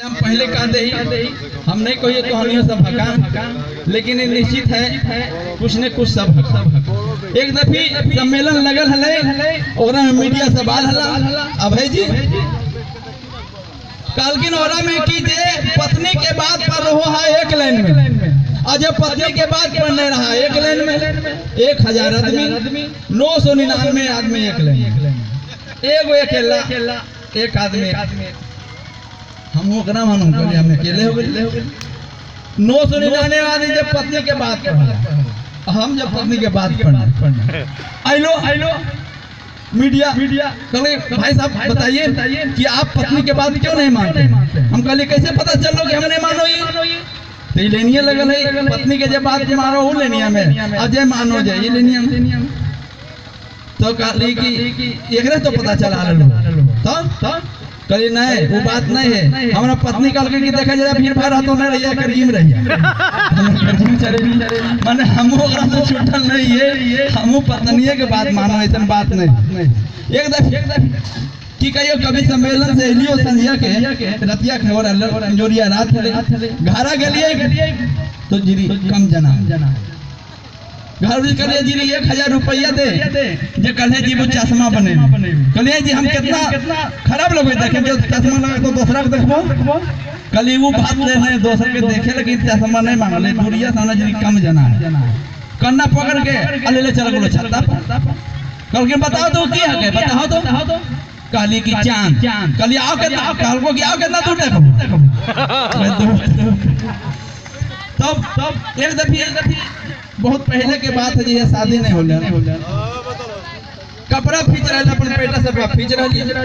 हम पहले कह दे, हम नहीं कहिए तो हम सब हका, लेकिन ये निश्चित है कुछ ने कुछ सब हका। एक दफी सम्मेलन लगल हले, ओकरा में मीडिया सवाल हला अभय जी कहलखिन ओरा में कि जे पत्नी के बात पर रहो है एक लाइन में, और जब पत्नी के बात पर नहीं रहा एक लाइन में, 1000 आदमी 999 आदमी एक लाइन में, एगो अकेला एक आदमी। हम ओकरा मानू कहलिए हम अकेले हो गए। 999 आदमी जब पत्नी के बात पर, हम जब पत्नी के बात पर आइलो आइलो मीडिया मीडिया कहले भाई साहब बताइए कि आप पत्नी के बात क्यों नहीं मानते। हम कहलिए कैसे पता चलो कि हम नहीं मानो, ये तो ये लेनिए लगल है पत्नी के जब बात मारो वो लेनिया में, और जय मानो जाए ये लेनिया में। तो कहली कि एकरे तो पता चला लो, तो कहली नहीं वो बात नहीं है, हमारा पत्नी कहलकै कि देखा जरा भीड़ भाड़ रहतो नहीं रहिए कर जिम रहिए, हम कर जिम चले, माने हमहू ओकरा से छूटल नहीं है, हमहू पत्निये के बात मानो, ऐसा बात नहीं। एक दफे की कहियो कभी सम्मेलन से एलियो संझिया के रतिया के और अंजोरिया रात हले घरा गेलिए तो जीरी कम जना घर भी कहलिए जीरी 1000 रुपया दे जे कल जी वो चश्मा बने। कहलिए जी हम कितना खराब लगो देखे, जो चश्मा लगा तो दूसरा के देखबो। कहलिए वो बात ले नहीं दोसर के देखे, लेकिन चश्मा नहीं मांगले दूरिया सामने जी कम जना है कन्ना पकड़ के अले ले चल गेलो छत्ता पर। कहलखिन बताओ तो की हके बताओ तो। कहली कि चांद। कहली आओ कितना, कहलको कि आओ कितना दूर देखो। तब एक दफी बहुत पहले के बात है, जी शादी नहीं होले, कपड़ा खींच रहा अपन पेटा से खींच रहा।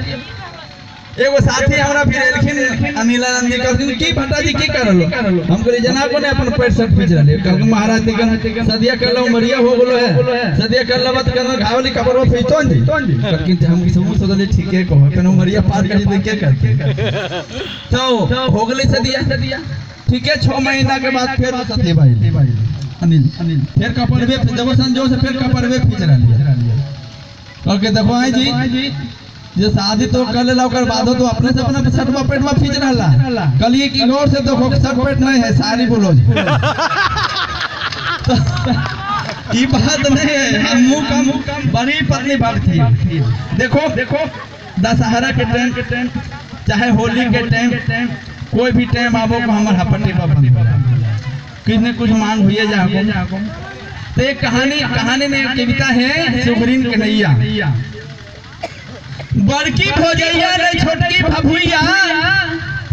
एगो साथी हमरा फिर एलखिन अनिलानंद जी, कहलखिन की भट्टा जी की करलो। हम कहलिए जनाब को ने अपन पेट से खींच रहले। कहलखिन महाराज तिकन सदिया करलो उमरिया हो गेलो है, सदिया करलो मत करलो घावली कपड़ो फीचो जी। कहलखिन हम की सब सोचले ठीक है कहो अपन उमरिया पार कर दे के करते तो हो गेलै सदिया ठीक है। 6 महीना के बाद फिर सती भाई अनिल अनिल फिर कपड़वे जब संजो से फिर कपड़वे खींच रहलिए। कहलके देखो आई जी जे शादी तो कर लेला ओकर बादो तो अपने से अपना शर्टवा पेटवा खींच रहला। कहलिए कि गौर से देखो शर्ट पेट नहीं है सारी बोलो जी। तो ये बात नहीं है, हम मुँह कम बड़ी पत्नी भक्त थी। देखो देखो दशहरा के टाइम चाहे होली के टाइम कोई भी टाइम आबो को हमार हपट्टी पर बंद किसी ने कुछ मांग हुई जा। तो एक कहानी कहानी में एक कविता है सुग्रीन कन्हैया बड़की भोजैया ने छोटकी भभुइया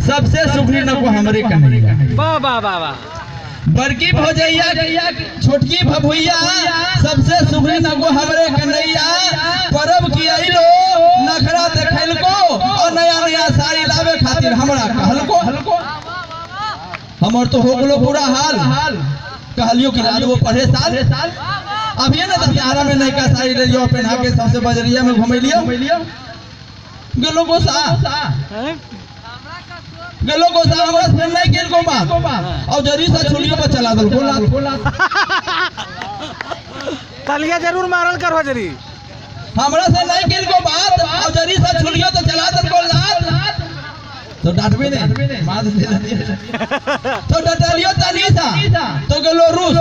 सबसे सुग्रीन को हमरे कन्हैया। वाह वाह वाह वाह। बड़की भोजैया छोटकी भभुइया सबसे सुग्रीन को हमरे कन्हैया। परब की अइलो नखरा देखलको और नया नया साड़ी लावे खातिर हमरा कहलको। हमर तो हो गेलो पूरा हाल, कहलियो कि ला देबो पढ़े साल। अभी ना दशहरा में नयका साड़ी ले लियो पहना के सबसे बजरिया में घुमेलियो गेलो गोसा गेलो गोसा हमरा से नहीं गेल को बात और जरी सा छुलियो पर चला दल को लात। तलिया जरूर मारल करो जरी। हमरा से नहीं गेल को बात और जरी सा छुलियो तो चला दल को लात। तो डांटबे नहीं मार दे तो डटलियो तनी सा तो गेलो रूस,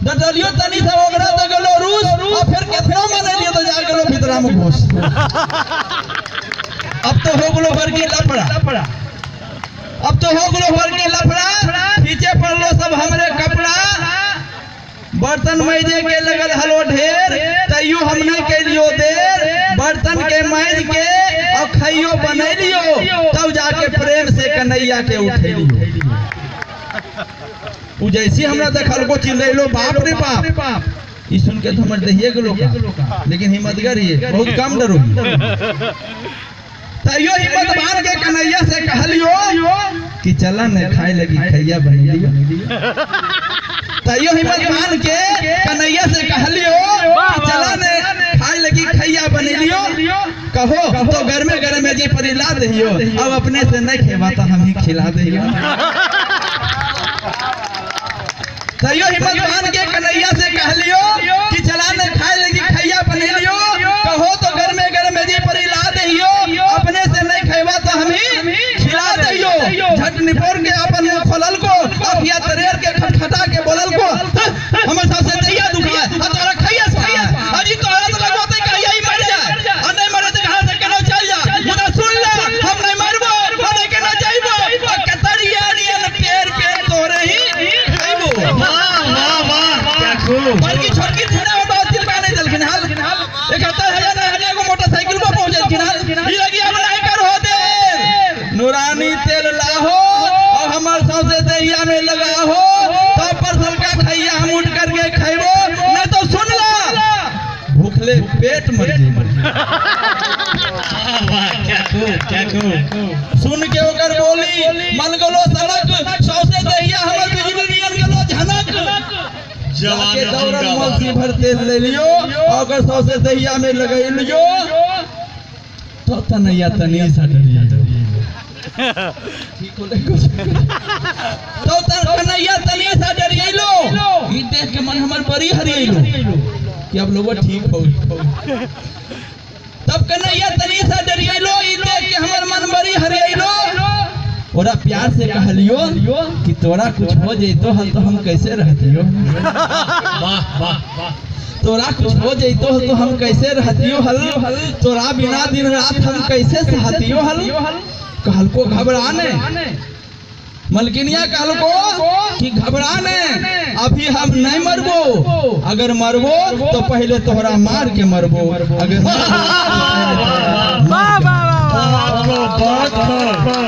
डटलियो तनी सा ओकरा तो गेलो रूस और फिर केतना मनेलियो तो जा गेलो भीतरा में घुस। अब तो हो गेलो बड़की लफड़ा, अब तो हो गेलो बड़की लफड़ा, खींचे पड़लो सब हमरे कपड़ा। बर्तन मैजे के लगल हलो ढेर तैयो हम नहीं कैलियो देर। बर्तन के मैज के और खैयो बनैलियो तब जाके प्रेम से कन्हैया के उठेलियो। उ जैसी हमरा देखलको चिल्लैलो बाप रे बाप। ई सुन के तो हमर दहिए के लोग, लेकिन हिम्मतगर ही बहुत कम डरो। तैयो हिम्मत बांध के कन्हैया से कहलियो कि चला न खाए लगी खैया बनेलियो। तैयो हिम्मत बांध के कन्हैया से कहलियो कि चला न खाए लगी खैया बनेलियो। कहो तो गर्मे गर्मे जी परी ला दहियो, अब अपने से नहीं खेबा तो हम ही खिला दहियो। तैयो हिम्मत बांध के कन्हैया से कहलियो कि चला न खाए लगी खैया बनेलियो। कहो तो गर्मे गर्मे जी परी ला दहियो, अपने से नहीं खेबा तो हम ही खिला दहियो। निपोर के अपन मुंह खोलल को, अखिया तरेर के खटखटा के बोलल को, हमर सबसे दैया दुखाए आ तोरा खैया सुखाए। अजी तोरा तो लगो ते कहिया ही मर जाए, आ नहीं मरे तो घर से केना चल जा। मुदा सुन ले, हम नहीं मरबो, हम नहीं केना जाइबो, आ कतरिया नियन पेड़ पेड़ तोरे ही खइबो। वाह वाह वाह, क्या खूब। बल्कि छोटकी धुना हो बात दिल नहीं देलखिन हाल 71,000 नहीं एगो मोटरसाइकिल पर पहुंचलखिन हाल। ई लगी अब नहीं कर हो दे नूरानी तेल लाहो और हमार सौसे दहिया में लगाहो, तब पर सलका खैया हम उठ करके खैबो, नहीं तो सुन ला भूखले पेट मर जेबो। वाह वाह, क्या खूब, क्या खूब। सुन के ओकर बोली मन गलो सड़क, सौसे दहिया हमर बिजली नियन गलो झनक। जवान जाके दौड़ल जिंदाबाद। मौसी भर तेल ले लियो और ओकर सौसे दहिया में लगै लियो, तो तनैया तनी सा डरिया। ठीक होले कुछ तो तनैया तनी सा डरियलो। ई देख के मन हमर बड़ी हरियलो कि अब लोग ठीक हो। तब कन्हैया तनी सा डरियलो, ई देख के हमर मन बड़ी हरियलो। ओरा प्यार से कहलियो कि तोरा कुछ हो जइतो हल तो हम कैसे रहतियो। वाह वाह वाह, तोरा कुछ हो जइतो हल तो हम कैसे रहतियो हल, तोरा बिना दिन रात हम कैसे सहतियो हल। कहलको घबरा ने मलकिनिया, कहलको कि घबरा ने, अभी हम नहीं मरबो, अगर मरबो तो पहले तोहरा मार के मरबो, अगर वाह वाह वाह वाह। बहुत खूब, बहुत खूब।